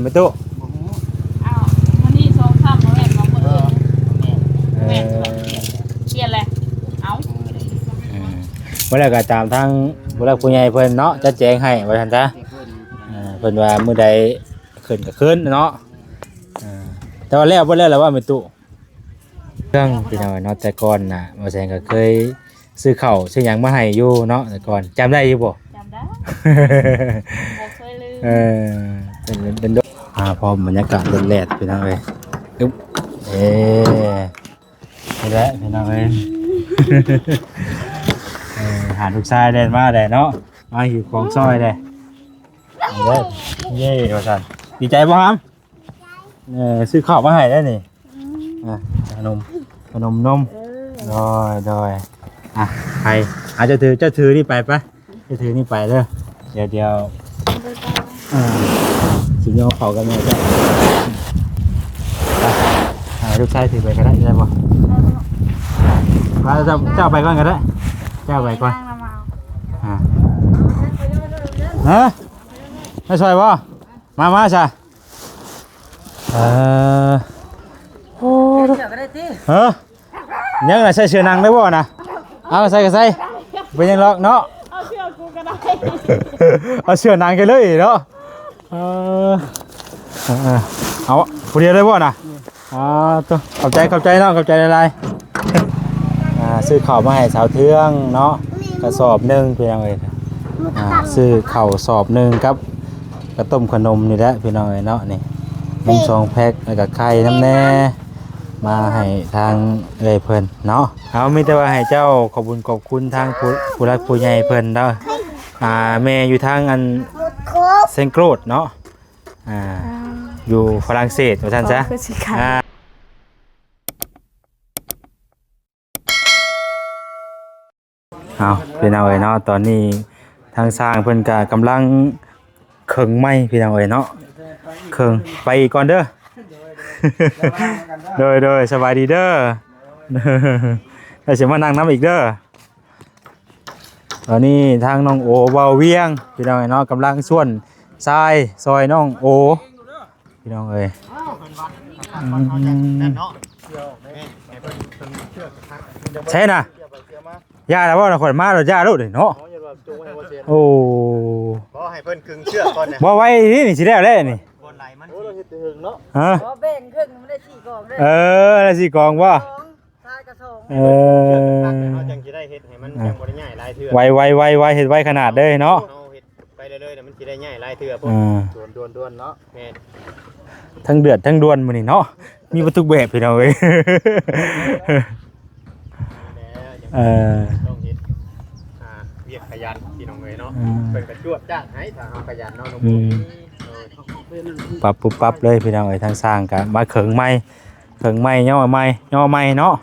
ແມ່ຕູ້ ບໍ່ຮູ້ ອ້າວ ມື້ນີ້ສອງຄ່ຳບໍ່ແມ່ນບໍ່? ມື້ອື່ນ ເອີ ແມ່ນ ເອີ ແມ່ນ ປ່ຽນແລ້ວ ເອົ້າ ເອີ ບໍ່ແລ້ວກໍຕາມທາງຜູ້ຫຼັກຜູ້ໃຫຍ່ເພິ່ນເນາະ ຈັດແຈງໃຫ້ວ່າຊັ້ນຊະ ເອີ ເພິ່ນວ່າມື້ໃດຂຶ້ນກໍຂຶ້ນເນາະ ເອີ ແຕ່ວ່າແລ້ວ ບໍ່ແລ້ວລະວ່າແມ່ຕູ້ ເລື່ອງ ພີ່ນ້ອງເນາະ ແຕ່ກ່ອນນະ ບໍ່ແສງກໍເຄີຍ ຊື້ເຂົ້າຊື້ຫຍັງມາໃຫ້ຢູ່ເນາະ ແຕ່ກ່ອນ ຈຳໄດ້ຢູ່ບໍ່? ຈຳໄດ້ ບໍ່ເຄີຍລືມ ເອີ ເປັນ ເປັນດົນ ອ່າ ພໍ້ບັນຍາກາດແດດໆ ພີ່ນ້ອງເອີຍ ອຶບ ເອີ ນີ້ແຫຼະ ພີ່ນ້ອງເອີຍ ເອີ ຫາລູກຊາຍແລ່ນມາແດ່ເນາະ ມາຫິວຂອງຊ່ອຍແດ່ ເອີ ເຢ້ ວ່າຊັ້ນ ດີໃຈບໍ່ຫຳ? ເອີ ຊື້ເຂົ້າມາໃຫ້ແລ້ວນີ້ ອືມ ອ່ະ ຂະໜົມ ຂະໜົມນົມ ເອີ ໂດຍ ໂດຍ ອ່ະ ໄປ ອ່ະ ເຈົ້າຖື ເຈົ້າຖືນີ້ໄປ ໄປ ເຈົ້າຖືນີ້ໄປເດີ ດຽວ ດຽວ ເອີ ຊິໂຍກເຂົ້າກັບແມ່ເຈົ້າ ໄປ ໃຫ້ລູກຊາຍຖືໄປກໍໄດ້ ໄດ້ບໍ່? ໄດ້ ໄປ ເຈົ້າ ເຈົ້າໄປກ່ອນກໍໄດ້ ເຈົ້າໄປກ່ອນ ອ່າ ຮະ ໃຫ້ຊ່ອຍບໍ່? ມາ ມາຊະ ເອີ ໂອ້ ໃສ່ເສື້ອກໍໄດ້ຕິ ຮະ ຍັງນະ ໃສ່ເສື້ອໜັງໄດ້ບໍ່ນະ? ເອົາ ໃສ່ກໍໃສ່ ເປັນຫຍັງດອກເນາະ ເອົາເສື້ອກູກໍໄດ້ ເອົາເສື້ອໜັງກັນເລີຍເນາະ ເອີ ເອີ ເອົາ ຜູ້ດຽວໄດ້ບໍ່ນະ? ອ່າ ໂຕ ຂອບໃຈ ຂອບໃຈເນາະ ຂອບໃຈຫຼາຍໆ ອ່າ ຊື້ເຂົ້າມາໃຫ້ສາວເທືອງເນາະ ກະສອບໜຶ່ງ ພີ່ນ້ອງເອີຍ ອ່າ ຊື້ເຂົ້າສອບໜຶ່ງກັບ ກະຕົ້ມຂະໜົມນີ້ແຫຼະ ພີ່ນ້ອງເອີຍເນາະ ນີ້ ນົມສອງແພັກ ແລ້ວກະໄຂ່ນຳແດ່ ມາໃຫ້ທາງເອື້ອຍເພິ່ນເນາະ ເຮົາມີແຕ່ວ່າໃຫ້ເຈົ້າຂອບບຸນຂອບຄຸນທາງຜູ້ ຜູ້ຫຼັກຜູ້ໃຫຍ່ເພິ່ນເດີ ອ່າ ແມ່ຢູ່ທາງອັນ ເຊງໂກຣດເນາະ ອ່າ ອ່າ ຢູ່ຝຣັ່ງເສດວ່າຊັ້ນຊະ ອໍ ຄືຊິຂາຍ ອ່າ ເອົາ ພີ່ນ້ອງເອີຍເນາະ ຕອນນີ້ທາງຊ່າງເພິ່ນກະກຳລັງເຄິ່ງໄມ້ ພີ່ນ້ອງເອີຍເນາະ ເຄິ່ງ ໄປອີກກ່ອນເດີ ໂດຍ ໂດຍ ສະບາຍດີເດີ ແລ້ວຊິມານັ່ງນຳອີກເດີ ຕອນນີ້ທາງນ້ອງໂອເວົ້າວຽງ ພີ່ນ້ອງເອີຍເນາະ ກຳລັງສ່ວນຊາຍຊ່ອຍນ້ອງໂອ ພີ່ນ້ອງເອີຍ ອືມ ໃຊ່ນະ ຢ່າລະເວົ້ານະ ຂ້ອຍມາແລ້ວຢ່າໂລດເນາະ ໂອ້ ຂໍໃຫ້ເພິ່ນຄຶງເຊືອກກ່ອນນະ ບໍ່ໄວນີ້ ນີ້ຊິແລ້ວແລ້ວນີ້ ບໍ່ໄຫຼມັນ ໂອ້ ເຮົາເຮັດແຕ່ເຫິງເນາະ ຮະ ບໍ່ແບ່ງເຄິ່ງ ມັນໄດ້ສີ່ກອງເດີ ເອີ ໄດ້ສີ່ກອງບໍ່? ຊາຍກະສອງ ເອີ ເຮົາຈັ່ງຊິໄດ້ເຮັດໃຫ້ມັນ ອ່າ ຈັ່ງບໍ່ໄດ້ຍ້າຍຫຼາຍເທື່ອ ໄວໆໆໆ ເຮັດໄວຂະໜາດເລີຍເນາະ ເຮົາເຮັດໄປເລື້ອຍໆ ມັນຊິໄດ້ຍ້າຍຫຼາຍເທື່ອພຸ້ນ ອ່າ ດ່ວນໆໆເນາະ ແມ່ນ ທັງເດືອດທັງດ່ວນມື້ນີ້ເນາະ ມີເບິດທຸກແບບພີ່ນ້ອງເອີຍ ເອີ ຕ້ອງເຮັດ ອ່າ ວຽກຂະຫຍັນພີ່ນ້ອງເອີຍເນາະ ອ່າ ເພິ່ນກະຈວດຈ້າດໃຫ້ ຖ້າເຮົາຂະຫຍັນເນາະ ອືມ ໂດຍ ປັບປຸບປັບເລີຍພີ່ນ້ອງເອີຍ ທາງຊ່າງກະມາເຄິ່ງໄມ້ ເຄິ່ງໄມ້ ຍໍໄມ້ ຍໍໄມ້ເນາະ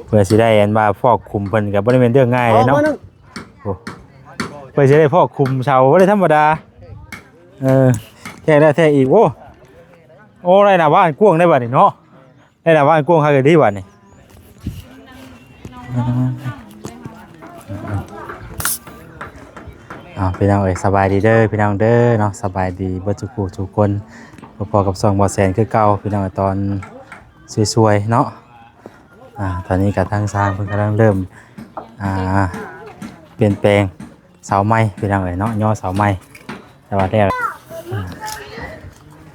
ເພື່ອຊິໄດ້ອັນວ່າຟອກຂຸມເພິ່ນກໍບໍ່ໄດ້ແມ່ນເລື່ອງງ່າຍເດ້ເນາະ ໂອ້ ເພື່ອຊິໄດ້ຟອກຂຸມເສົາບໍ່ໄດ້ທຳມະດາ ເອີ ແທກແລ້ວແທກອີກ ໂອ້ ໂອ້ ໄດ້ໜ້າບ້ານກວ້າງໄດ໋ບັດນີ້ເນາະ ໄດ້ໜ້າບ້ານກວ້າງຄັກອີ່ຫຼີບັດນີ້ ອ້າວ ພີ່ນ້ອງເອີຍ ສະບາຍດີເດີພີ່ນ້ອງເດີເນາະ ສະບາຍດີເບິດທຸກຜູ້ທຸກຄົນ ພົບພໍ້ກັບຊ່ອງບໍ່ແສນຄືເກົ່າພີ່ນ້ອງ ຕອນສວຍໆເນາະ ອ່າ ຕອນນີ້ກໍທາງຊ່າງເພິ່ນກຳລັງເລີ່ມ ອ່າ ປ່ຽນແປງ ເສົາໄມ້ພີ່ນ້ອງເອີຍເນາະ ຍໍເສົາໄມ້ ແຕ່ວ່າແລ້ວ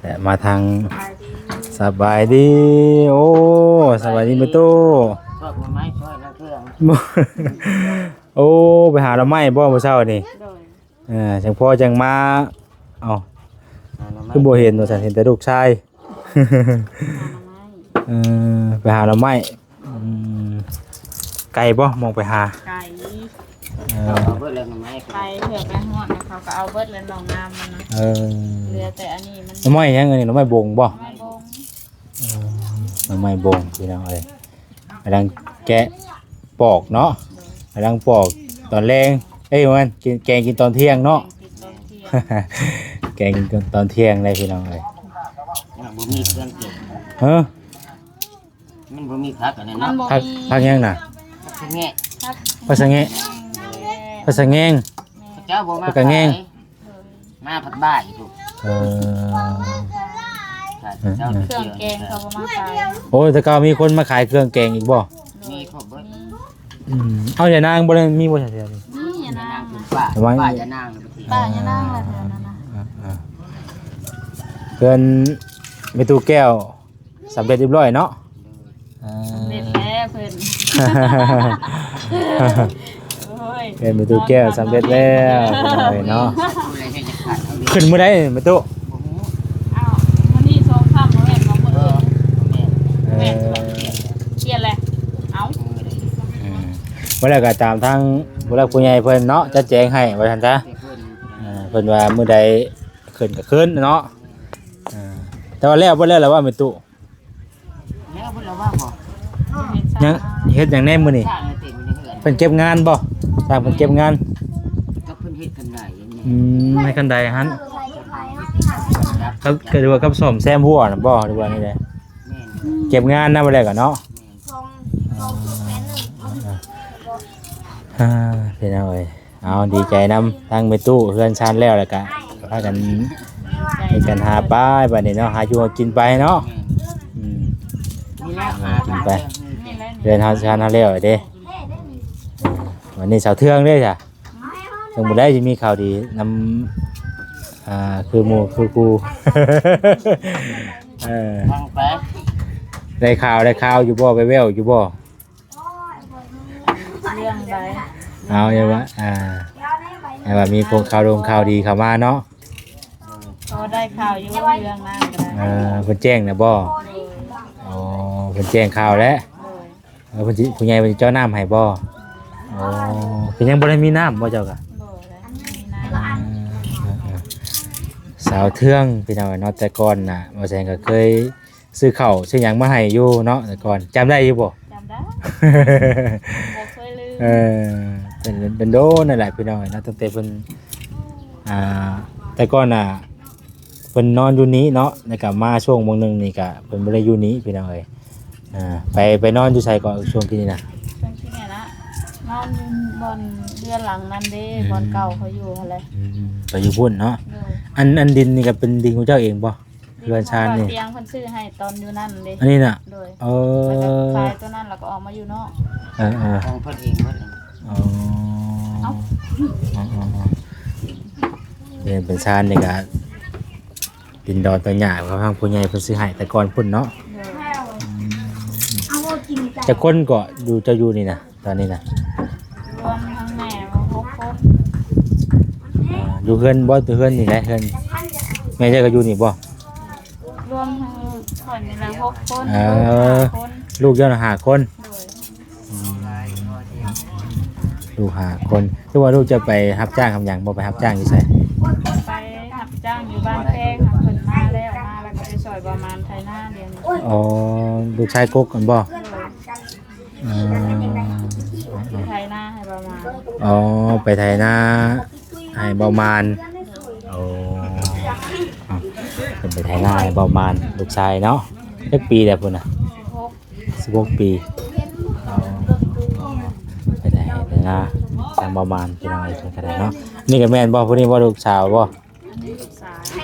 ແລະມາທາງ ສະບາຍດີ ໂອ້ ສະບາຍດີແມ່ຕູ້ ຊອກໜໍ່ໄມ້ຊ່ອຍນາງເຄື່ອງ ໂອ້ ໄປຫາໜໍ່ໄມ້ບໍ່ມື້ເຊົ້ານີ້ ໂດຍ ເອີ ຈັ່ງພໍຈັ່ງມາ ເອົ້າ ຫາໜໍ່ໄມ້ ຄືບໍ່ເຫັນວ່າຊັ້ນ ເຫັນແຕ່ລູກຊາຍ ຫາໜໍ່ໄມ້ ເອີ ໄປຫາໜໍ່ໄມ້ ອືມ ໄກບໍ່ ມອງໄປຫາ ໄກ ເອີ ເຂົາເອົາເບິດແລ້ວໜໍ່ໄມ້ ໄປເທື່ອໄປຮອດ ເຂົາກໍເອົາເບິດແລ້ວໜໍ່ງາມມັນນະ ເອີ ເຫຼືອແຕ່ອັນນີ້ມັນ ໜໍ່ໄມ້ຫຍັງອັນນີ້ ໜໍ່ໄມ້ບົງບໍ່ ໜໍ່ໄມ້ບົງ ເອີ ໜໍ່ໄມ້ບົງ ພີ່ນ້ອງເອີຍ ກຳລັງແກະປອກເນາະ ກຳລັງປອກຕອນແລງ ເອີຍ ບໍ່ແມ່ນ ກິນ ແກງກິນຕອນທ່ຽງເນາະ ແກງກິນຕອນທ່ຽງ ແກງກິນຕອນທ່ຽງເລີຍ ພີ່ນ້ອງເອີຍ ຍັງບໍ່ມີເຄື່ອງກິນ ເອີ ມັນບໍ່ມີຜັກອັນນັ້ນເນາະ ມັນບໍ່ມີ ຜັກ ຜັກຫຍັງນະ ຜັກສະແງະ ຜັກ ຜັກສະແງະ ແມ່ນ ຜັກສະແງງ ເຂົາເຈົ້າບໍ່ມາ ຜັກກະແງງ ຂາຍ ໂດຍ ມາພັດບ່າຍພຸ້ນ ເອີ ເອີ ເອີ ເຄື່ອງແກງເຂົາບໍ່ມາຂາຍ. ໂອ້ ແຕ່ເກົ່າມີຄົນມາຂາຍເຄື່ອງແກງອີກບໍ່? ມີຄົບເບິດ. ອືມ ເອົາ ຍານາງບໍ່ໄດ້ມີບໍ່ແຖວນີ້? ມີຍານາງ ຍານາງ ປ່າ ປ່າຍານາງ ປ່າຍານາງແຫຼະແຖວນັ້ນນະ. ເອີ ເອີ ເພື່ອນແມ່ຕູ້ແກ້ວ ສຳເລັດຮຽບຮ້ອຍເນາະ. ເອີ ສຳເລັດແລ້ວເພິ່ນ. ໂອ້ຍ ເປັນປະຕູແກ້ວສຳເລັດແລ້ວເນາະ. ຂຶ້ນມື້ໃດແມ່ຕູ້? ອ້າວ ມື້ນີ້ສອງຄ່ຳບໍ່ແມ່ນບໍ່? ມື້ອື່ນ ເອີ ແມ່ນ ປ່ຽນແຫຼະ. ເອົ້າ ອືມ ບໍ່ແລ້ວກໍຕາມທາງຜູ້ຫຼັກຜູ້ໃຫຍ່ເພິ່ນເນາະ ຈັດແຈງໃຫ້ວ່າຊັ້ນຊະ. ເອີ ເພິ່ນວ່າມື້ໃດຂຶ້ນກໍຂຶ້ນເນາະ. ເອີ ແຕ່ວ່າແລ້ວບໍ່ແລ້ວລະວ່າແມ່ຕູ້? ແລ້ວເພິ່ນລະວ່າບໍ່ ຍັງເຮັດຫຍັງແດ່ມື້ນີ້? ຊ່າງເຕັມຢູ່ໃນເຮືອນ ເພິ່ນເກັບງານບໍ່? ຊ່າງເພິ່ນເກັບງານ ກໍເພິ່ນເຮັດຄັນໄດ. ອືມ ໃນຄັນໄດຫັ້ນ ກັບ ກໍຄືວ່າກັບສ້ອມແຊມຮົ້ວນະບໍ່ ຫຼືວ່າແນວໃດ? ແມ່ນ ເກັບງານນຳແລ້ວກໍເນາະ. ແມ່ນ ອ່າ ພີ່ນ້ອງເອີຍ ເອົາ ດີໃຈນຳທາງແມ່ຕູ້ ເຮືອນຊານແລ້ວ ແລ້ວກະພາກັນ ເຮັດກັນຫາໄປບາດນີ້ເນາະ ຫາຢູ່ຫາກິນໄປເນາະ. ອືມ ກິນໄປ ເຮືອນເຮົາຊານເຮົາແລ້ວເດ້. ເອີ ບາດນີ້ສາວເທືອງເດ້ຊະ ເຖິງບໍ່ໄດ້ຊິມີຂ່າວດີນຳ ອ່າ ຄືໝູ່ຄືຄູ່. ເອີ ໄດ້ຂ່າວ ໄດ້ຂ່າວຢູ່ບໍ່? ໄປແວ່ວຢູ່ບໍ່? ເລື່ອງໃດ? ເອົາ ຢ່າວ່າ ອ່າ ຢ່າວ່າມີພວກຂ່າວດົງຂ່າວດີເຂົ້າມາເນາະ. ກໍໄດ້ຂ່າວຢູ່ເລື່ອງນັ້ນກໍໄດ້. ເອີ ເພິ່ນແຈ້ງນະບໍ່? ໂດຍ ອໍ ເພິ່ນແຈ້ງຂ່າວແລ້ວ. ໂດຍ ເອີ ເພິ່ນຊິ ຜູ້ໃຫຍ່ເພິ່ນຊິເຈາະນ້ຳໃຫ້ບໍ່? ອໍ ຄືຍັງບໍ່ໄດ້ມີນ້ຳບໍ່ເຈົ້າກະ? ບໍ່ໄດ້ມີນ້ຳ. ເອີ ເອີ ເອີ ສາວເທືອງ ພີ່ນ້ອງເນາະ ແຕ່ກ່ອນນະ ບໍ່ແສງກໍເຄີຍ ຊື້ເຂົ້າຊື້ຫຍັງມາໃຫ້ຢູ່ເນາະ ແຕ່ກ່ອນ ຈຳໄດ້ຢູ່ບໍ່? ຈຳໄດ້ ບໍ່ເຄີຍລືມ. ເອີ ເປັນ ເປັນໂດນນັ້ນແຫຼະພີ່ນ້ອງເອີຍເນາະ ຕັ້ງແຕ່ເພິ່ນ ອ່າ ແຕ່ກ່ອນນະ ເພິ່ນນອນຢູ່ນີ້ເນາະ ແລ້ວກໍມາຊ່ວງບາງໜຶ່ງນີ້ກໍເພິ່ນບໍ່ໄດ້ຢູ່ນີ້ພີ່ນ້ອງເອີຍ. ອ່າ ໄປ ໄປນອນຢູ່ໃສເກາະ ຊ່ວງທີ່ນີ້ນະ? ຊ່ວງທີ່ນີ້ນະ ນອນຢູ່ບ່ອນເຮືອນຫຼັງນັ້ນເດ້. ອືມ ບ່ອນເກົ່າເຂົາຢູ່ຫັ້ນແຫຼະ. ອືມ ໄປຢູ່ພຸ້ນເນາະ. ໂດຍ ອັນ ອັນດິນນີ້ກໍເປັນດິນຂອງເຈົ້າເອງບໍ່? ເຮືອນຊານນີ້ ເພິ່ນຊື້ໃຫ້ຕອນຢູ່ນັ້ນເດ້. ອັນນີ້ນະ? ໂດຍ ເອີ ແລ້ວກໍຂາຍຕົວນັ້ນ ແລ້ວກໍອອກມາຢູ່ນອກ. ເອີໆ ຂອງເພິ່ນເອງເບິດ. ອໍ ເອົ້າ ເປັນຊານນີ້ກໍດິນດອນຕາຫຍ້າ ຂອງທາງຜູ້ໃຫຍ່ເພິ່ນຊື້ໃຫ້ແຕ່ກ່ອນພຸ້ນເນາະ. ໂດຍ ອືມ ຈັກຄົນເກາະຢູ່ ເຈົ້າຢູ່ນີ້ນະ? ຕອນນີ້ນະ ລວມທັງແມ່ຫົກຄົນ. ອ່າ ຢູ່ເຮືອນບໍ່? ເຮືອນນີ້ແຫຼະ ເຮືອນແມ່ເຈົ້າກໍຢູ່ນີ້ບໍ່? ລວມທັງຂ້ອຍນີ້ລະຫົກຄົນ. ເອີ ລູກຫ້າຄົນ ລູກເຈົ້ານະຫ້າຄົນ. ໂດຍ ອືມ ລູກຫ້າຄົນ. ຄືວ່າລູກຈະໄປຮັບຈ້າງຮັບຫຍັງບໍ່? ໄປຮັບຈ້າງຢູ່ໃສ? ໄປຮັບຈ້າງຢູ່ບ້ານແພງ. ເພິ່ນມາແລ້ວ ມາແລ້ວກໍໄປຊ່ອຍປະມານໄຖນາດຽວນີ້. ອໍ ລູກຊາຍກົກຫັ້ນບໍ່? ໂດຍ ອືມ ໄປໄຖນາໃຫ້ເບົາມານ. ອໍ ໄປໄຖນາໃຫ້ເບົາມານ. ໂອ້ ເພິ່ນໄປໄຖນາໃຫ້ເບົາມານ ລູກຊາຍເນາະ. ຈັກປີແລ້ວພຸ້ນນະ? ສິບຫົກ ສິບຫົກປີ. ອໍ ໄປໄຖ ໄຖນາທາງເບົາມານ ພີ່ນ້ອງເອີຍ ເພິ່ນກໍໄດ້ເນາະ. ນີ້ກໍແມ່ນບໍ່? ຜູ້ນີ້ບໍ່? ລູກສາວບໍ່? ອັນນີ້ລູກຊາຍ.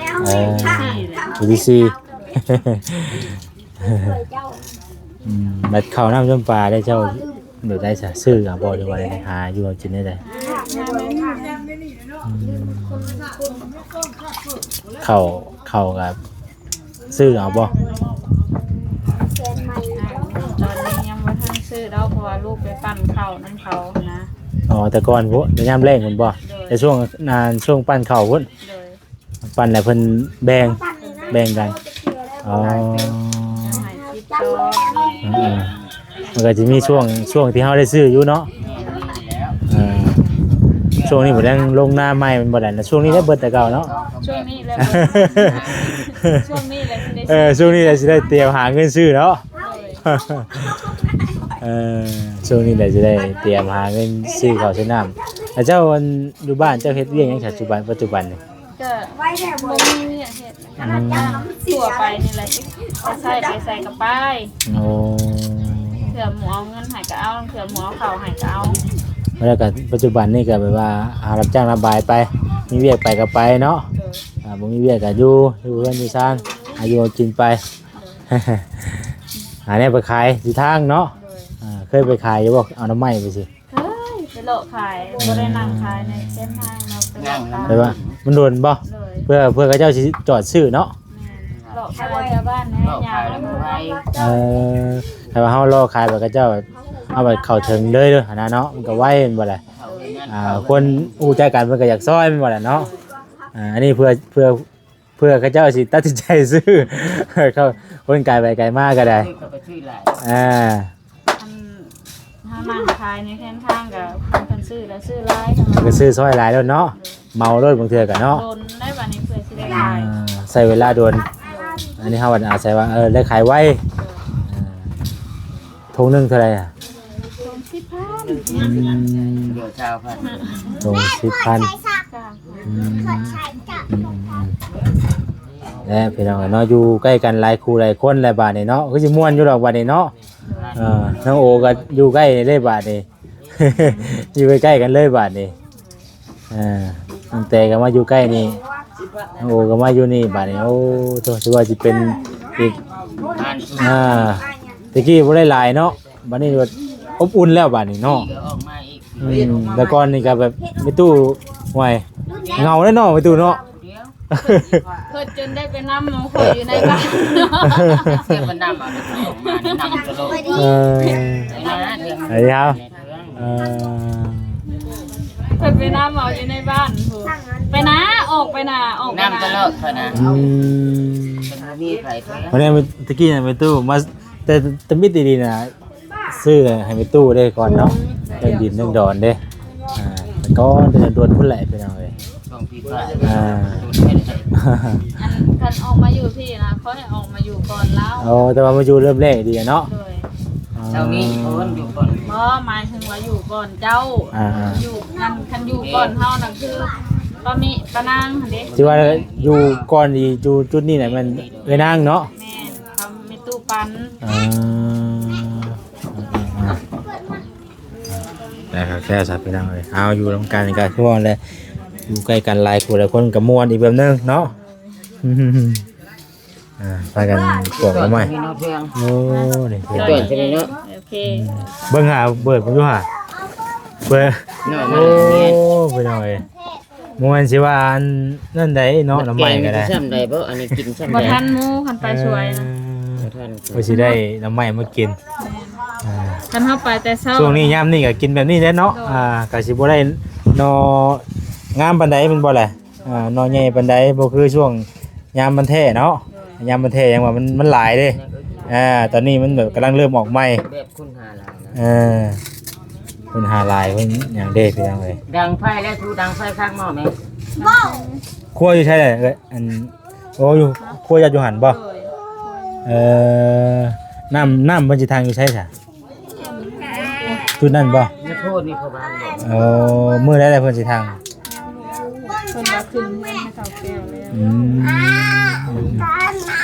ເອີ ປີທີສີ່ແຫຼະ ປີທີສີ່. ອືມ ບັດເຂົ້ານ້ຳຊຳປາໄດ້ ເຈົ້າແບບໃດຊະ? ຊື້ເອົາບໍ່ ຫຼືວ່າໄດ້ຫາຢູ່ຫາກິນແນວໃດ? ອືມ ເຂົ້າ ເຂົ້າກໍຊື້ເອົາບໍ່? ຕອນນີ້ຍັງບໍ່ທັນຊື້ດອກ ເພາະວ່າລູກໄປປັ່ນເຂົ້ານຳເຂົານະ. ອໍ ແຕ່ກ່ອນພຸ້ນ ແຕ່ຍາມແລ້ງພຸ້ນບໍ່? ໂດຍ ແຕ່ຊ່ວງ ອ່າ ຊ່ວງປັ່ນເຂົ້າພຸ້ນ. ໂດຍ ປັ່ນແລ້ວເພິ່ນແບ່ງ ແບ່ງກັນ. ອໍ ໃຫ້ສິບຊອງ. ເອີ ມັນກໍຊິມີຊ່ວງ ຊ່ວງທີ່ເຮົາໄດ້ຊື້ຢູ່ເນາະ. ເອີ ຊ່ວງນີ້ບໍ່ໄດ້ລົງນາໃໝ່ແມ່ນບໍ່? ໄດ້ນະ ຊ່ວງນີ້ໄດ້ເບິດແຕ່ເກົ່າເນາະ. ຊ່ວງນີ້ແຫຼະ ຊ່ວງນີ້ແຫຼະຊິໄດ້ ເອີ ຊ່ວງນີ້ແຫຼະຊິໄດ້ຕຽມຫາເງິນຊື້ເນາະ. ໂດຍ ເອີ ຊ່ວງນີ້ແຫຼະຊິໄດ້ຕຽມຫາເງິນຊື້ເຂົ້າຊື້ນ້ຳ. ແລ້ວເຈົ້າ ອັນ ຢູ່ບ້ານເຈົ້າເຮັດວຽກຫຍັງປັດຈຸບັນ ປັດຈຸບັນນີ້? ກໍບໍ່ມີວຽກເຮັດ. ອືມ ທົ່ວໄປນີ້ແຫຼະ ໄປໃສ ໄປໃສກໍໄປ. ໂອ້ ເທື່ອໝູ່ເອົາເງິນໃຫ້ກໍເອົາ ເທື່ອໝູ່ເອົາເຂົ້າໃຫ້ກໍເອົາ. ແລ້ວກໍປັດຈຸບັນນີ້ກໍແບບວ່າຫາຮັບຈ້າງຮັບບາຍໄປ ມີວຽກໄປກໍໄປເນາະ. ໂດຍ ອ່າ ບໍ່ມີວຽກກໍຢູ່ ຢູ່ເຮືອນຢູ່ຊານ ຫາຢູ່ຫາກິນໄປ ຫາແນວໄປຂາຍຢູ່ທາງເນາະ. ໂດຍ ອ່າ ເຄີຍໄປຂາຍຢູ່ບໍ່? ເອົາໜໍ່ໄມ້ໄປຊິ. ເຄີຍ ໄປເລາະຂາຍ ບໍ່ໄດ້ນັ່ງຂາຍໃນເສັ້ນທາງເນາະ ໄປເລາະຂາຍ. ແຕ່ວ່າມັນດົນບໍ່? ໂດຍ ເພື່ອ ເພື່ອເຂົາເຈົ້າຊິຈອດຊື້ເນາະ. ແມ່ນ ເລາະຂາຍແຖວບ້ານແນ່ ເລາະຂາຍ ຍ່າງ ແລ້ວມັນໄວ. ເອີ ແຕ່ວ່າເຮົາເລາະຂາຍແບບເຂົາເຈົ້າ ເຮົາແບບເຂົ້າເຖິງເລີຍເດີຫັ້ນນະເນາະ ມັນກໍໄວແມ່ນບໍ່ລະ? ອ່າ ຄົນຮູ້ຈັກກັນເພິ່ນກໍຢາກຊ່ອຍແມ່ນບໍ່ລະເນາະ? ອ່າ ອັນນີ້ເພື່ອ ເພື່ອ ເພື່ອເຂົາເຈົ້າຊິຕັດສິນໃຈຊື້ ເຂົາ ຄົນໄກໄປໄກມາກໍໄດ້ ຊື້ກໍໄປຊື້ຫຼາຍ ອ່າ ອັນ ເຮົານັ່ງຂາຍໃນແຄມທາງກໍ ເພິ່ນຊື້ແລ້ວຊື້ຫຼາຍ ເພິ່ນກໍຊື້ຊ່ອຍຫຼາຍໂລດເນາະ ເໝົາໂລດບາງເທື່ອກໍເນາະ ດົນໄດ້ບາດນີ້ເພື່ອຊິໄດ້ຂາຍ ອ່າ ໃຊ້ເວລາດົນ. ອັນນີ້ເຮົາອາໄສວ່າ ເອີ ໄດ້ຂາຍໄວ. ອ່າ ຖົງໜຶ່ງເທົ່າໃດອະ? ຖົງສິບພັນ ອືມ ໂລຊາວພັນ ຖົງສິບພັນ ອືມ ອືມ ແລະ ພີ່ນ້ອງເນາະ ຢູ່ໃກ້ກັນຫຼາຍຄູ່ຫຼາຍຄົນແລ້ວບາດນີ້ເນາະ ຄືຊິມ່ວນຢູ່ດອກບາດນີ້ເນາະ. ເອີ ນ້ອງໂອກໍຢູ່ໃກ້ເດ້ບາດນີ້ ຢູ່ໃກ້ໆກັນເລີຍບາດນີ້. ອ່າ ຕັ້ງແຕ່ກໍມາຢູ່ໃກ້ນີ້ ນ້ອງໂອກໍມາຢູ່ນີ້ບາດນີ້ ໂອ້ໂຕ ຖືວ່າຊິເປັນອີກ ອ່າ ແຕ່ກີ້ບໍ່ໄດ້ຫຼາຍເນາະ ບາດນີ້ແບບອົບອຸ່ນແລ້ວບາດນີ້ເນາະ. ອືມ ແຕ່ກ່ອນນີ້ກໍແບບແມ່ຕູ້ ໂອ້ຍ ເຫງົາເດ້ເນາະແມ່ຕູ້ເນາະ. ເພິ່ນຈົນໄດ້ໄປນຳໝູ່ຂ້ອຍຢູ່ໃນບ້ານ ເພິ່ນນຳເອົາອອກມານຳຕະຫຼອດ ເອີ ໄປນະ ໄປເອົາ ເອີ ເພິ່ນໄປນຳເອົາຢູ່ໃນບ້ານພຸ້ນ ໄປນາ ອອກໄປນາ ອອກໄປນາ ນຳຕະຫຼອດເພິ່ນນະ ອືມ ເພິ່ນບໍ່ມີໃຜ ເພິ່ນ ຕະກີ້ນະແມ່ຕູ້ມາ ແຕ່ ແຕ່ມິດດີໆນະ ຊື້ໃຫ້ແມ່ຕູ້ເດ້ກ່ອນເນາະ ເລື່ອງດິນເລື່ອງດອນເດ້ ອ່າ ກ່ອນແຕ່ດົນພຸ້ນແຫຼະພີ່ນ້ອງເອີຍ ຊ່ວງປີກາຍ ອ່າ ອັນ ຄັນອອກມາຢູ່ພີ້ນະ ຂໍໃຫ້ອອກມາຢູ່ກ່ອນລາວ. ໂອ້ ແຕ່ວ່າມາຢູ່ເລີ່ມແລກດີເນາະ. ໂດຍ ອ່າ ເຈົ້າມີຄົນຢູ່ກ່ອນ ບໍ່ ໝາຍເຖິງວ່າຢູ່ກ່ອນເຈົ້າ ອ່າໆ ຢູ່ ຄັນ ຄັນຢູ່ກ່ອນເຮົານະ ຄືປ້າມິ ປ້ານາງຫັ້ນເດ້ ທີ່ວ່າຢູ່ກ່ອນນີ້ ຢູ່ຈຸດນີ້ນະ ແມ່ນເອື້ອຍນາງເນາະ. ແມ່ນ ເຂົາມີຕູ້ປັນ ອ່າ ແລ້ວກໍແຊວຊະພີ່ນ້ອງເອີຍ ເອົາ ຢູ່ນຳກັນກໍຄືວ່າແຫຼະ ຢູ່ໃກ້ກັນຫຼາຍຄູ່ຫຼາຍຄົນກໍມ່ວນອີກແບບໜຶ່ງເນາະ. ອ່າ ພາກັນປອກໜໍ່ໄມ້ ໂອ້ ນີ້ ເບິ່ງຫາເບີດເບິ່ງຢູ່ຫາ ເບີດ ໂອ້ ພີ່ນ້ອງເອີຍ. ບໍ່ແມ່ນຊິວ່າອັນນັ້ນໃດເນາະ ໜໍ່ໄມ້ກໍໄດ້ ມັນແກງຊິຊ່ຳໃດບໍ່ ອັນນີ້ກິນຊ່ຳໃດ ບໍ່ທັນໝູ່ຄັນໄປຊ່ວຍນະ ເອີ ບໍ່ທັນ ວ່າຊິໄດ້ໜໍ່ໄມ້ມາກິນ ອ່າ ຄັນເຮົາໄປແຕ່ເຊົ້າ ຊ່ວງນີ້ຍາມນີ້ກໍກິນແບບນີ້ແຫຼະເນາະ ໂດຍ ອ່າ ກໍຊິບໍ່ໄດ້ໜໍ່ງາມປານໃດແມ່ນບໍ່ລະ ອ່າ ໜໍ່ໃຫຍ່ປານໃດ ບໍ່ຄືຊ່ວງຍາມມັນແທ້ເນາະ ໂດຍ ຍາມມັນແທ້ຫຍັງວ່າມັນ ມັນຫຼາຍເດ້ ອ່າ ຕອນນີ້ມັນແບບກຳລັງເລີ່ມອອກໃໝ່ ແບບ ຄົນຫາຫຼາຍນະ ເອີ ຄົນຫາຫຼາຍ ຄົນຫຍັງເດ້ພີ່ນ້ອງເອີຍ ດັງໄຟແລ້ວ ຊູດັງໄຟຂ້າງໝໍ້ແມ່ ຄົວຢູ່ໃສລະເອີຍ ອັນ ໂອ້ ຢູ່ ຄົວເຈົ້າຢູ່ຫັ້ນບໍ່ ໂດຍ ເອີ ນ້ຳ ນ້ຳເພິ່ນຊິຖັງຢູ່ໃສຊະ ຈຸດນັ້ນບໍ່ ໃນໂພດນີ້ເຂົາວ່າ ເອີ ມື້ໃດລະເພິ່ນຊິຖັງ ເພິ່ນວ່າຂຶ້ນເຮືອນໃຫ້ເຖົ້າແກ້ວແລ້ວ ອືມ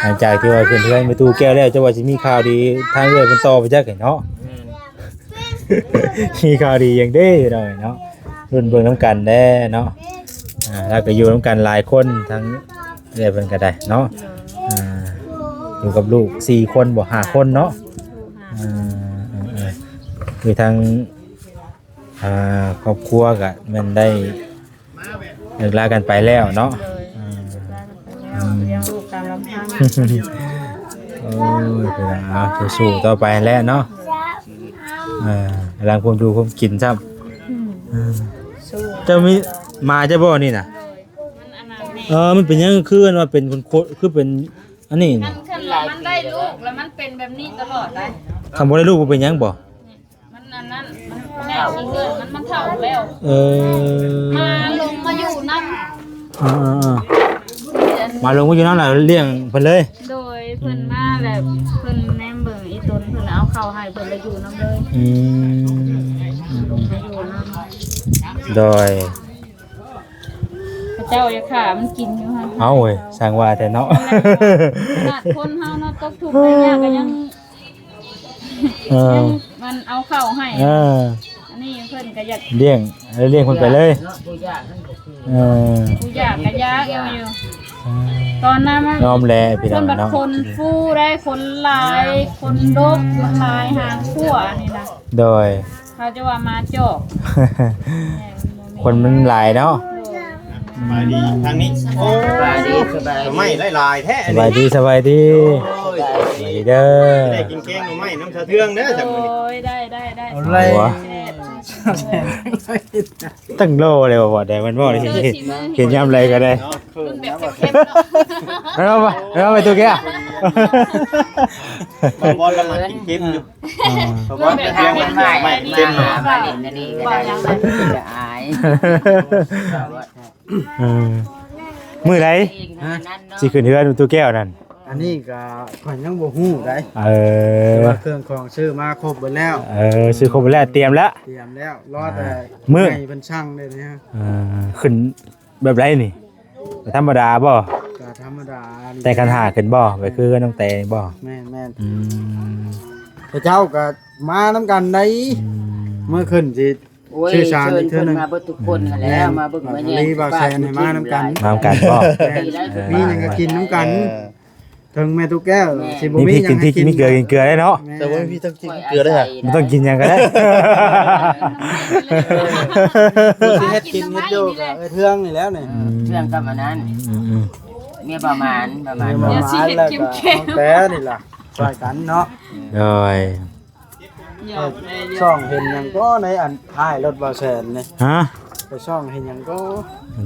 ຫຼັງຈາກທີ່ວ່າຂຶ້ນເຮືອນແມ່ຕູ້ແກ້ວແລ້ວ ເຈົ້າວ່າຊິມີຂ່າວດີທາງເອື້ອຍເພິ່ນຕໍ່ໄປຈັກເນາະ ແມ່ນ ມີຂ່າວດີຫຍັງເດ້ເນາະ ເນາະ ລຸ້ນເບິ່ງນຳກັນແດ່ເນາະ ອ່າ ແລ້ວກໍຢູ່ນຳກັນຫຼາຍຄົນ ທັງເອື້ອຍເພິ່ນກໍໄດ້ເນາະ ອ່າ ຢູ່ກັບລູກສີ່ຄົນບໍ່ ຫ້າຄົນເນາະ ອ່າ ເອີ ເອີ ຄືທາງ ອ່າ ຄອບຄົວກໍແມ່ນໄດ້ ເລີກລາກັນໄປແລ້ວເນາະ ໂດຍ ອ່າ ເລີກລາກັນໄປແລ້ວ ອືມ ລ້ຽງລູກຕາມລຳພັງ ໂອ້ຍ ເປັນຫຍັງ ເອົາ ສູ້ໆຕໍ່ໄປແຫຼະເນາະ ອ່າ ກຳລັງພວມຢູ່ພວມກິນຊ້ຳ ອືມ ອ່າ ເຈົ້າມີໝາເຈົ້າບໍ່ນີ້ນະ ໂດຍ ມັນອັນນັ້ນແນ່ ເອີ ມັນເປັນຫຍັງ ຄືອັນວ່າເປັນຄົນໂຄ ຄືເປັນອັນນີ້ ມັນຂຶ້ນແລ້ວມັນໄດ້ລູກ ແລ້ວມັນເປັນແບບນີ້ຕະຫຼອດໄດ໋ ຄັນບໍ່ໄດ້ລູກບໍ່ເປັນຫຍັງບໍ່? ມັນອັນນັ້ນ ມັນແລ້ວ ເອີ ມັນ ມັນເຖົ້າແລ້ວ ເອີ ມາລົງມາຢູ່ນຳ ອ່າໆໆ ມາລົງມາຢູ່ນຳແລ້ວລ້ຽງເພິ່ນເລີຍ ໂດຍ ເພິ່ນມາແລ້ວ ອືມ ເພິ່ນແນມເບິ່ງອີ່ຕົນ ເພິ່ນເອົາເຂົ້າໃຫ້ ເພິ່ນລະຢູ່ນຳເລີຍ ອືມ ມາຢູ່ນຳ ໂດຍ ເຂົາເຈົ້າຢາກຂ້າມັນກິນຢູ່ຫັ້ນ ເອົ້າເວີຍ ຊ່າງວ່າແທ້ເນາະ ຂະໜາດຄົນເຮົາເນາະ ຕົກທຸກໄດ້ຍາກກໍຍັງ ເອີ ຍັງມັນເອົາເຂົ້າໃຫ້ ເອີ ອັນນີ້ເພິ່ນກໍຢາກລ້ຽງ ລ້ຽງເພິ່ນໄປເລີຍ ເນາະ ຜູ້ຢາກນັ້ນກໍຄື ເອີ ຜູ້ຢາກກໍຢາກຢູ່ ຢູ່ ຕອນນັ້ນມັນ ຍອມແລພີ່ນ້ອງເນາະ ຄົນຟັງໄດ້ ຄົນຫຼາຍ ຄົນດົກ ຄົນຫຼາຍ ຫາງຂົວນີ້ນະ ໂດຍ ເຂົາຈະວ່າໝາຈອກ ຄົນມັນຫຼາຍເນາະ ໂດຍ ສະບາຍດີທາງນີ້ ໂອ້ ສະບາຍດີ ສະບາຍດີ ໜໍ່ໄມ້ຫຼາຍໆແທ້ ສະບາຍດີ ສະບາຍດີ ໂອ້ຍ ສະບາຍດີເດີ ໄດ້ກິນແກງໜໍ່ໄມ້ນຳສາວເທືອງເດີ ໂອ້ຍ ໄດ້ ໄດ້ ໄດ້ ເອົາເລີຍ ແຊບ ແຊບ ຕັ້ງລໍເລີຍວ່າແດງແມ່ນບໍ່ ເອີ ຊິມ ເຫັນຍາມໃດກໍໄດ້ ເນາະ ເບິ່ງແບບເຄັມໆເນາະ ເອົາໄປ ເອົາໄປຕູ້ແກ້ວ ບ່າວບອນລະມັກກິນເຄັມຢູ່ ອ່າ ບ່າວບອນເປັນເລື່ອງເຄັມເນາະ ມາຫຼິ້ນອັນນີ້ກໍໄດ້ ອາຍ ເອີ ມື້ໃດ ຮະ ຊິຂຶ້ນເຮືອນຕູ້ແກ້ວນັ້ນ ອັນນີ້ກໍຂ້ອຍຍັງບໍ່ຮູ້ໃດ ເອີ ແຕ່ວ່າເຄື່ອງຂອງຊື້ມາຄົບເບິດແລ້ວ ເອີ ຊື້ຄົບເບິດແລ້ວ ຕຽມແລ້ວ ຕຽມແລ້ວ ລໍແຕ່ ອ່າ ມື້ໃຫຍ່ເພິ່ນສັ່ງເດ້ນີ້ ເອີ ຂຶ້ນແບບໃດນີ້ ທຳມະດາບໍ່ ກໍທຳມະດາ ແຕ່ງຂັນຫ້າຂຶ້ນບໍ່ ແບບຄືນ້ອງແຕງບໍ່ ແມ່ນໆ ອືມ ເຂົາເຈົ້າກໍມານຳກັນໄດ໋ ອືມ ມື້ຂຶ້ນຊິ ໂອ້ຍ ຊື່ຊານອີກເທື່ອໜຶ່ງ ເຊີນເພິ່ນມາເບິດທຸກຄົນຫັ້ນແຫຼະ ແມ່ນ ມາເບິ່ງມາແຍງ ມີບ່າວແຊນໃຫ້ມານຳກັນ ມານຳກັນບໍ່ ເອີ ມີຫຍັງກໍກິນນຳກັນ ເອີ ເຖິງແມ່ຕູ້ແກ້ວ ແມ່ນ ຊິບໍ່ມີຫຍັງໃຫ້ກິນ ມີເກືອກິນເກືອໄດ້ເນາະ ແມ່ນ ແຕ່ວ່າມີທັງກິນເກືອໄດ້ຫະ ບໍ່ຕ້ອງກິນຫຍັງກໍໄດ້ ຊິເຮັດກິນເຮັດຢູ່ກໍເອີເທື່ອງນີ້ແຫຼະນີ້ ອືມ ເທື່ອງກັບອັນນັ້ນ ອືມໆ ເມຍປະມານ ປະມານ ເມຍປະມານ ແລ້ວກໍນ້ອງແຕນີ້ລະ ຊ່ອຍກັນເນາະ ໂດຍ ສ່ອງເຫັນຫຍັງກໍໃນອັນທ້າຍລົດບ່າວແຊນນີ້ ຮະ ໄປສ່ອງເຫັນຫຍັງກໍ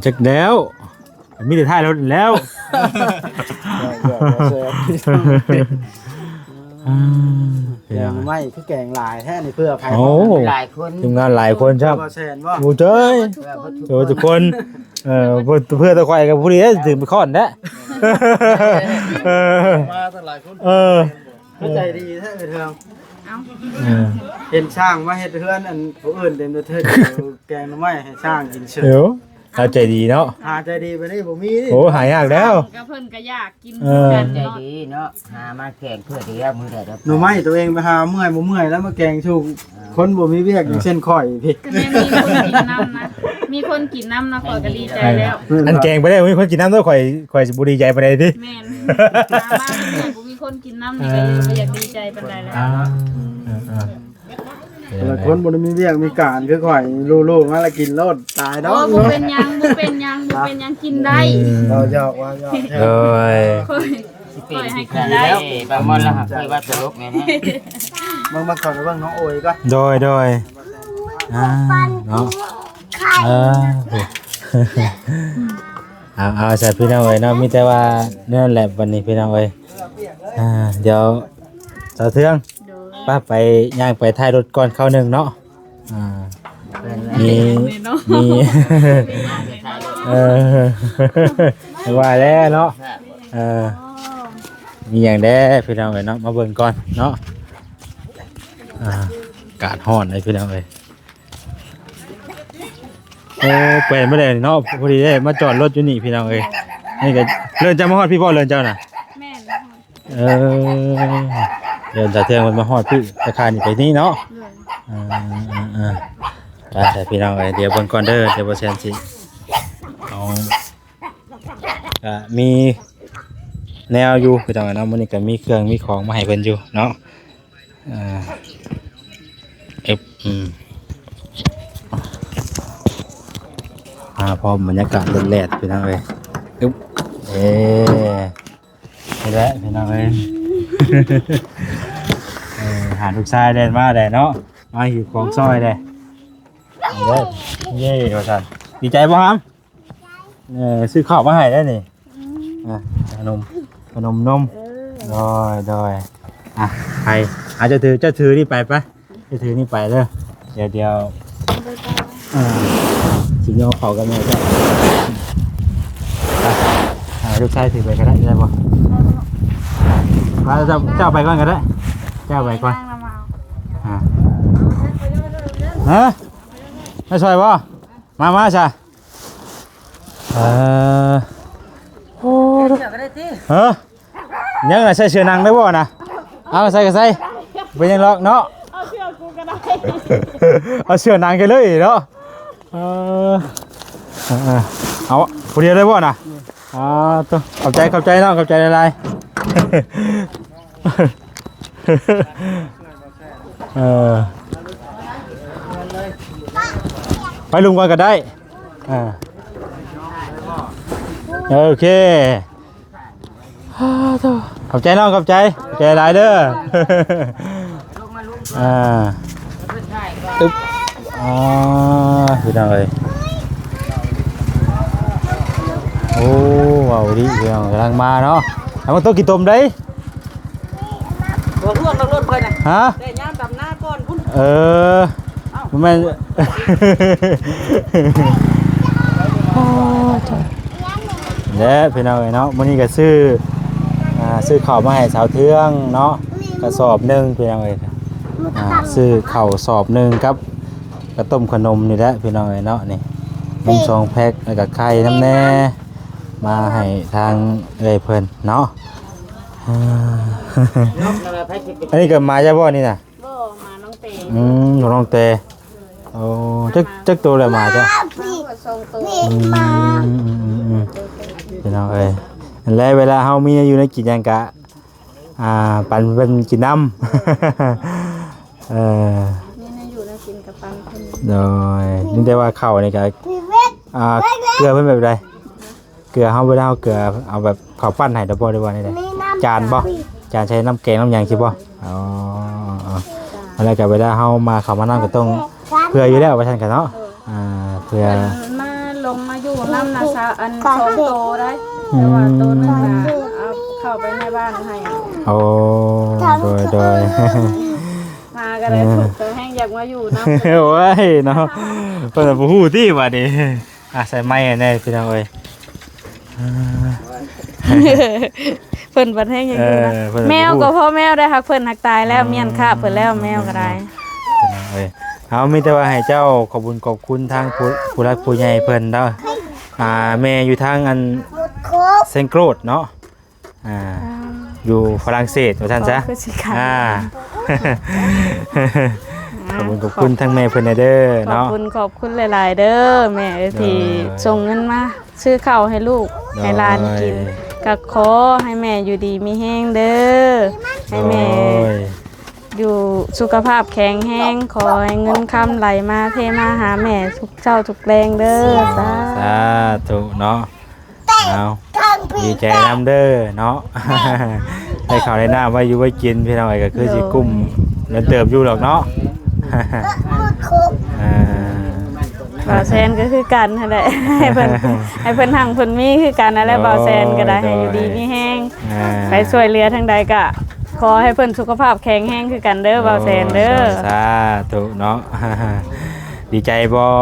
ຈັກແລ້ວ ມີແຕ່ທ້າຍລົດແລ້ວ ແກງໜໍ່ໄມ້ຄືແກງຫຼາຍແທ້ນີ້ ເພື່ອໃຜ ໂອ້ ຫຼາຍຄົນ ທີມງານຫຼາຍຄົນຊ້ຳ ບ່າວແຊນບໍ່ ໂອ້ເຈົ້ຍ ເພື່ອເບິດທຸກຄົນ ເອີ ເພື່ອແຕ່ຂ້ອຍກໍຜູ້ດຽວຖືໄປຄ້ອນແທ້ ເອີ ມາຕັ້ງຫຼາຍຄົນ ເອີ ເຂົາໃຈດີແທ້ເອີເທືອງ ເອີ ເຫັນຊ່າງມາເຮັດເຮືອນອັນຜູ້ອື່ນເຕັມເທິດ ແກງໜໍ່ໄມ້ໃຫ້ຊ່າງກິນເສີຍ ເອີ ເຂົາໃຈດີເນາະ ຫາໃຈດີປານນີ້ບໍ່ມີນີ້ ໂອ້ ຫາຍາກແລ້ວ ກໍເພິ່ນກໍຢາກກິນ ເອີ ຄືກັນ ໃຈ ເນາະ ດີເນາະ ຫາມາແກງເທື່ອດຽວມື້ໃດດອກ ໜໍ່ໄມ້ຕົວເອງໄປຫາເມື່ອຍບໍ່ເມື່ອຍແລ້ວ ມາແກງສູ່ຄົນບໍ່ມີວຽກ ເອີ ຢ່າງເຊັ່ນຂ້ອຍພີ້ ກໍແມ່ນມີຄົນກິນນຳນະ ມີຄົນກິນນຳນະ ຂ້ອຍກໍດີໃຈແລ້ວ ອັນແກງໄປແລ້ວມີຄົນກິນນຳເດີ ຂ້ອຍ ຂ້ອຍຊິບໍ່ດີໃຈປານໃດຕິ ແມ່ນ ຫາມາເມື່ອຍບໍ່ມີຄົນກິນນຳນີ້ກໍບໍ່ຢາກດີໃຈປານໃດແລ້ວ ອ່າ ເອີໆ ແຕ່ລະຄົນບໍ່ໄດ້ມີວຽກມີການຄືຂ້ອຍ ລູ້ໆມາລະກິນໂລດ ຕາຍດອກ ໂອ້ ບໍ່ເປັນຫຍັງ ບໍ່ເປັນຫຍັງ ບໍ່ເປັນຫຍັງ ກິນໄດ້ ເວົ້າຢອກ ເວົ້າຢອກ ໂດຍ ຂ້ອຍ ຂ້ອຍໃຫ້ກິນໄດ້ ບາງມື້ລະຫາກເຄີຍວ່າຕະຫຼົກແນ່ນະ ເບິ່ງ ເບິ່ງ ເຂົ້າໄປເບິ່ງນ້ອງໂອຍກ່ອນ ໂດຍ ໂດຍ ອ່າ ເນາະ ເອີ ເອົາ ເອົາ ຊັ້ນພີ່ນ້ອງເອີຍເນາະ ມີແຕ່ວ່າແນວນັ້ນແຫຼະບັດນີ້ພີ່ນ້ອງເອີຍ ອ່າ ດຽວສາວເທືອງ ໂດຍ ໄປ ໄປຍ່າງໄປທ້າຍລົດກ່ອນຄາວໜຶ່ງເນາະ ອ່າ ມີ ມີ ເອີ ວ່າແລ້ວເນາະ ເອີ ມີຫຍັງແດ່ພີ່ນ້ອງເອີຍເນາະ ມາເບິ່ງກ່ອນເນາະ ອ່າ ອາກາດຮ້ອນເລີຍພີ່ນ້ອງເອີຍ ໂອ້ ແປນມາແລ້ວເນາະ ພໍດີໄດ້ມາຈອດລົດຢູ່ນີ້ພີ່ນ້ອງເອີຍ ນີ້ກໍເລີນເຈົ້າມາຮອດພີ້ບໍ່ ເລີນເຈົ້ານະ ແມ່ນ ເອີ ເດີນຕາເທືອງເພິ່ນມາຮອດພີ້ ສາຂານີ້ໄປນີ້ເນາະ ເອີ ເອີ ເອີ ໄປພີ່ນ້ອງເອີຍ ດຽວເບິ່ງກ່ອນເດີ ດຽວບໍ່ແຊນຊິເອົາ ກະມີແນວຢູ່ພີ່ນ້ອງເນາະ ມື້ນີ້ກະມີເຄື່ອງມີຂອງມາໃຫ້ເພິ່ນຢູ່ເນາະ ອ່າ ອຶບ ອືມ ອ່າ ພໍບັນຍາກາດແດດໆ ພີ່ນ້ອງເອີຍ ອຶບ ເອີ ນີ້ແຫຼະພີ່ນ້ອງເອີຍ ເອີ ຫາລູກຊາຍແລ່ນມາແດ່ເນາະ ມາຫິວຂອງຊ່ອຍແດ່ ເອີ ເຢ້ ວ່າຊັ້ນ ດີໃຈບໍ່ຫຳ? ເອີ ຊື້ເຂົ້າມາໃຫ້ໄດ້ນີ້ ອືມ ອ່ະ ຂະໜົມ ຂະໜົມນົມ ເອີ ໂດຍ ໂດຍ ອ່ະ ໄປ ອ່ະ ເຈົ້າຖື ເຈົ້າຖືນີ້ໄປ ໄປ ເຈົ້າຖືນີ້ໄປເດີ ດຽວ ດຽວ ເອີ ຊິຍໍເຂົ້າກັບແມ່ເຈົ້າ ໄປ ອ່ະ ລູກຊາຍຖືໄປກໍໄດ້ ໄດ້ບໍ່? ໄປ ເຈົ້າ ເຈົ້າໄປກ່ອນກໍໄດ້ ເຈົ້າໄປກ່ອນ ອ່າ ຮະ ມາຊ່ອຍບໍ່? ມາ ມາຊະ ເອີ ໂອ້ ເສື້ອກໍໄດ້ຕິ ຮະ ຍັງນະ ໃສ່ເສື້ອໜັງໄດ້ບໍ່ນະ? ເອົາໃສ່ກໍໃສ່ ເປັນຫຍັງດອກເນາະ ເອົາເສື້ອຫນັງກັນເລີຍເນາະ ເອີ ເອົາ ຜູ້ດຽວໄດ້ບໍ່ນະ? ອ່າ ໂຕ ຂອບໃຈ ຂອບໃຈເນາະ ຂອບໃຈຫຼາຍໆ ເອີ ໄປລຸມກ່ອນກໍໄດ້ ອ່າ ໂອເຄ ອ່າ ໂຕ ຂອບໃຈເນາະ ຂອບໃຈ ຂອບໃຈຫຼາຍເດີ ອ່າ ຕຶບ ອ່າ ພີ່ນ້ອງເອີຍ ໂອ້ ເວົ້າດີພີ່ນ້ອງ ກຳລັງມາເນາະ ແລ້ວມັນຕົກຂີ້ຕົມເດ້ ບໍ່ຮ່ວງດອກລົດຂ້ອຍນະ ຮະ ແຕ່ຍາມດຳນາກ່ອນພຸ້ນ ເອີ ເອົ້າ ບໍ່ແມ່ນ ແຫຼະພີ່ນ້ອງເອີຍເນາະ ມື້ນີ້ກໍຊື້ ອ່າ ຊື້ເຂົ້າມາໃຫ້ສາວເທືອງເນາະ ກະສອບໜຶ່ງພີ່ນ້ອງເອີຍ ອ່າ ຊື້ເຂົ້າສອບໜຶ່ງກັບ ກະຕົ້ມຂະໜົມນີ້ແຫຼະພີ່ນ້ອງເອີຍເນາະ ນີ້ ນົມສອງແພັກ ແລ້ວກະໄຂ່ນຳແດ່ ມາໃຫ້ທາງເອື້ອຍເພິ່ນເນາະ ອ່າ ອັນນີ້ກໍມາຈາກບໍ່ນີ້ນະ? ບໍ່ ມານ້ອງເຕ ອືມ ນ້ອງເຕ ໂອ້ ຈັກ ຈັກໂຕແລ້ວໝາເຈົ້າ? ສອງໂຕ ອືມ ພີ່ນ້ອງເອີຍ ແລະເວລາເຮົາມີແນວຢູ່ແນວກິນຫຍັງກະ ອ່າ ປັນເພິ່ນກິນນຳ ເອີ ມີແນວຢູ່ແນວກິນກະປັນເພິ່ນ ໂດຍ ມີແຕ່ວ່າເຂົ້ານີ້ກະ ອ່າ ເກືອເພິ່ນແບບໃດ? ເກືອເຮົາ ເວລາເຮົາເກືອ ເອົາແບບເຂົ້າປັ້ນໃຫ້ດອກບໍ່ ຫຼືວ່າແນວໃດ? ຈານບໍ່? ຈານໃສ່ນ້ຳແກງນ້ຳຫຍັງຊີ້ບໍ່? ອໍ ອໍ ອໍ ແລ້ວກໍເວລາເຮົາມາເຂົ້າມານຳກໍຕ້ອງເຜື່ອຢູ່ແລ້ວວ່າຊັ້ນກະເນາະ ອ່າ ເຜື່ອ ເພິ່ນມາລົງມາຢູ່ນຳນະ ສາ ອັນສອງໂຕໄດ໋ ອືມ ແຕ່ວ່າໂຕໜຶ່ງນະເອົາເຂົ້າໄປໃນບ້ານໃຫ້ ໂອ້ ໂດຍ ໂດຍ ມາກໍໄດ້ ເອີ ທຸກ ກໍແຮງຢາກມາຢູ່ນຳ ໂອ້ຍເນາະ ເພິ່ນບໍ່ຮູ້ຕິບາດນີ້ ອ່ະ ໃສ່ໄມໃຫ້ແດ່ພີ່ນ້ອງເອີຍ ອ່າ ເພິ່ນບັດແຮງຢາກຢູ່ນຳ ເອີ ເພິ່ນ ແມວກໍພໍແມວໄດ້ຮັກເພິ່ນຮັກຕາຍແລ້ວ ອ່າ ມ້ຽນຄາບເພິ່ນແລ້ວ ແມວກໍໄດ້ ພີ່ນ້ອງເອີຍ ເຮົາມີແຕ່ວ່າໃຫ້ເຈົ້າຂອບບຸນຂອບຄຸນທາງຜູ້ ຜູ້ຫຼັກຜູ້ໃຫຍ່ເພິ່ນເດີ ອ່າ ແມ່ຢູ່ທາງອັນເຊງໂກຣດເນາະ ອ່າ ອ່າ ຢູ່ຝຣັ່ງເສດວ່າຊັ້ນຊະ ອໍ ຄືຊິຂາຍ ອ່າ ອ່າ ຂອບຄຸນ ຂອບຄຸນທາງແມ່ເພິ່ນແດ່ເດີເນາະ ຂອບຄຸນ ຂອບຄຸນຫຼາຍໆເດີແມ່ເອີຍ ໂດຍ ທີ່ສົ່ງເງິນມາຊື້ເຂົ້າໃຫ້ລູກ ໂດຍ ໃຫ້ຫຼານກິນ ກໍຂໍໃຫ້ແມ່ຢູ່ດີມີແຮງເດີ ໃຫ້ແມ່ ໂດຍ ຢູ່ສຸຂະພາບແຂງແຮງ ຂໍໃຫ້ເງິນຄຳໄຫຼມາເທມາຫາແມ່ທຸກເຊົ້າທຸກແລງເດີ ສາ ສາທຸເນາະ. ເອົາ ດີໃຈນຳເດີເນາະ ໄດ້ເຂົ້າໄດ້ນ້ຳໄວ້ຢູ່ໄວ້ກິນ ພີ່ນ້ອງເອີຍ ກໍຄືຊິກຸ້ມເດີນເຕີບຢູ່ດອກເນາະ ອ່າ ບ່າວແຊນກໍຄືກັນຫັ້ນແຫຼະ ໃຫ້ເພິ່ນ ໃຫ້ເພິ່ນຮັ່ງເພິ່ນມີຄືກັນຫັ້ນແຫຼະ ໂດຍ ບ່າວແຊນກໍໄດ້ ໂດຍ ໃຫ້ຢູ່ດີມີແຮງ ອ່າ ໄປຊ່ວຍເຫຼືອທາງໃດກໍຂໍໃຫ້ເພິ່ນສຸຂະພາບແຂງແຮງຄືກັນເດີ ໂດຍ ບ່າວແຊນເດີ ສາທຸເນາະ ດີໃຈບໍ່?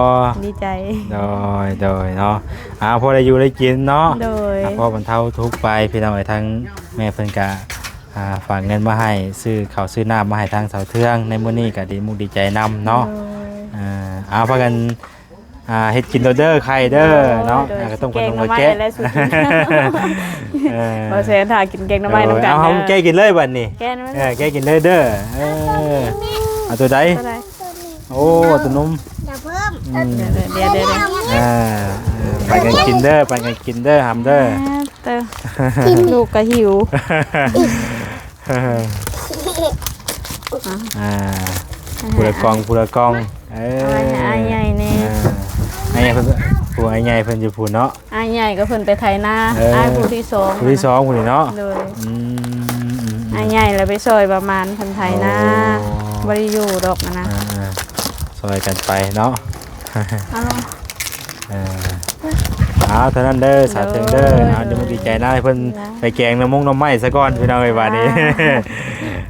ດີໃຈ ໂດຍ ໂດຍເນາະ ອ່າ ພໍໄດ້ຢູ່ໄດ້ກິນເນາະ ໂດຍ ອ່າ ພໍບັນເທົາທຸກໄປ ພີ່ນ້ອງເອີຍ ທາງແມ່ເພິ່ນກະ ອ່າ ຝາກເງິນມາໃຫ້ຊື້ເຂົ້າຊື້ນ້ຳມາໃຫ້ທາງສາວເທືອງ ໃນມື້ນີ້ກະດີມຸກດີໃຈນຳເນາະ ໂດຍ ອ່າ ເອົາ ພາກັນ ອ່າ ເຮັດກິນໂລດເດີ ໄຂ່ເດີເນາະ ໂດຍ ອ່າ ກະຕົ້ມຂະໜົມ ແກງໜໍ່ໄມ້ແລ້ວ ເອີ ບໍ່ແຊນຖ້າກິນແກງໜໍ່ໄມ້ນຳກັນ ເອົາ ເຮົາແກະກິນເລີຍບັດນີ້ ແກະ ເອີ ແກະກິນເລີຍເດີ ເອີ ເອົາໂຕໃດ? ໂອ້ ໂຕໜຸ່ມ ດຽວເພີ່ມ ອືມ ດຽວ ດຽວ ອ່າ ເອີ ປັນກັນກິນເດີ ປັນກັນກິນເດີ ຫຳເດີ ອ່າ ເຕີ ລູກກໍຫິວ ອ່າ ອ່າ ຜູ້ລະກ່ອງ ຜູ້ລະກ່ອງ ເອີ ເອົາໄວ້ໃຫ້ອ້າຍໃຫຍ່ແດ່ ອ່າ ອ້າຍໃຫຍ່ເພິ່ນ ຜູ້ອ້າຍໃຫຍ່ເພິ່ນຢູ່ພຸ້ນເນາະ ອ້າຍໃຫຍ່ກໍເພິ່ນໄປໄຖນາ ເອີ ອ້າຍຜູ້ທີສອງ ຜູ້ທີສອງພຸ້ນນີ້ເນາະ ໂດຍ ອືມ ອືມ ອືມ ອ້າຍໃຫຍ່ລະໄປຊ່ອຍປະມານເພິ່ນໄຖນາ ໂອ້ ບໍ່ໄດ້ຢູ່ດອກນະ ອ່າ ຊ່ອຍກັນໄປເນາະ ເອົາ ເອີ ເອົາ ເທົ່ານັ້ນເດີ ສາວເທິງເດີ ໂດຍ ເອົາ ດີມຸກດີໃຈນະ ໃຫ້ເພິ່ນໄປແກງໜໍ່ມົງໜໍ່ໄມ້ສາກ່ອນ ພີ່ນ້ອງເອີຍ ບາດນີ້ ອ່າ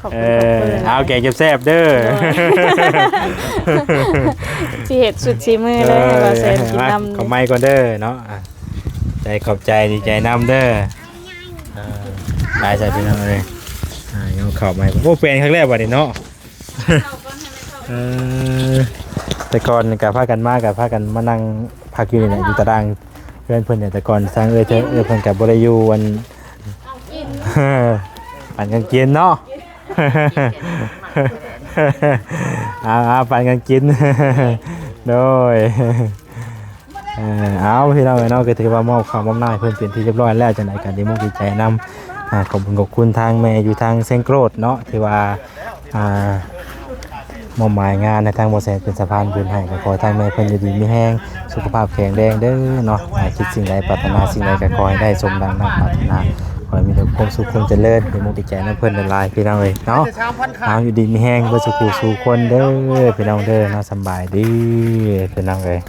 ຂອບຄຸນ ເອີ ຂອບຄຸນ ເອົາ ແກງແຊບໆເດີ ໂດຍ ຊິເຮັດສຸດສີມືເລີຍ ເອີ ໃຫ້ບ່າວແຊນກິນນຳ ມາ ເຂົ້າໄມ້ກ່ອນເດີເນາະ ອ່ະ ໃຈ ຂອບໃຈ ດີໃຈນຳເດີ ເອີ ໄປໃສ່ ພີ່ນ້ອງເອີຍ ອ່າ ຍັງເຂົ້າໄມ້ ໂອ້ ແປນຄັກແລ້ວບາດນີ້ເນາະ ເອີ ແຕ່ກ່ອນກໍພາກັນມາ ກໍພາກັນມານັ່ງພັກຢູ່ນີ້ແຫຼະ ຢູ່ຕາລ່າງເຮືອນເພິ່ນນີ້ ແຕ່ກ່ອນທາງເອື້ອຍ ເອື້ອຍເພິ່ນກໍບໍ່ໄດ້ຢູ່ ອັນ ປັນກັນກິນເນາະ ເອົາ ເອົາ ປັນກັນກິນ ໂດຍ ເອີ ເອົາ ພີ່ນ້ອງເອີຍເນາະ ກໍຖືວ່າມອບເຂົ້າມອບນ້ຳໃຫ້ເພິ່ນເປັນທີ່ຮຽບຮ້ອຍແລ້ວ. ຈັ່ງໃດກໍດີມຸກດີໃຈນຳ ອ່າ ຂອບບຸນຂອບຄຸນທາງແມ່ຢູ່ທາງແຊງໂກຣດເນາະ ທີ່ວ່າ ອ່າ ມອບໝາຍງານໃຫ້ທາງບໍ່ແສນເປັນສະພານບຸນໃຫ້. ກໍຂໍໃຫ້ທາງແມ່ເພິ່ນຢູ່ດີມີແຮງ ສຸຂະພາບແຂງແຮງເດີເນາະ. ອ່າ ຄິດສິ່ງໃດປາດຖະໜາສິ່ງໃດ ກໍຂໍໃຫ້ໄດ້ສົມດັ່ງນັ້ນປາດຖະໜາ. ຂໍໃຫ້ມີແຕ່ຄວາມສຸກຄວາມຈະເລີນ. ດີມຸກດີໃຈນຳເພິ່ນຫຼາຍໆ ພີ່ນ້ອງເອີຍເນາະ. ເອົາ ຢູ່ດີມີແຮງເບິດສູ່ຜູ້ສູ່ຄົນເດີ ພີ່ນ້ອງເດີເນາະ. ສຳບາຍດີ ພີ່ນ້ອງເອີຍ.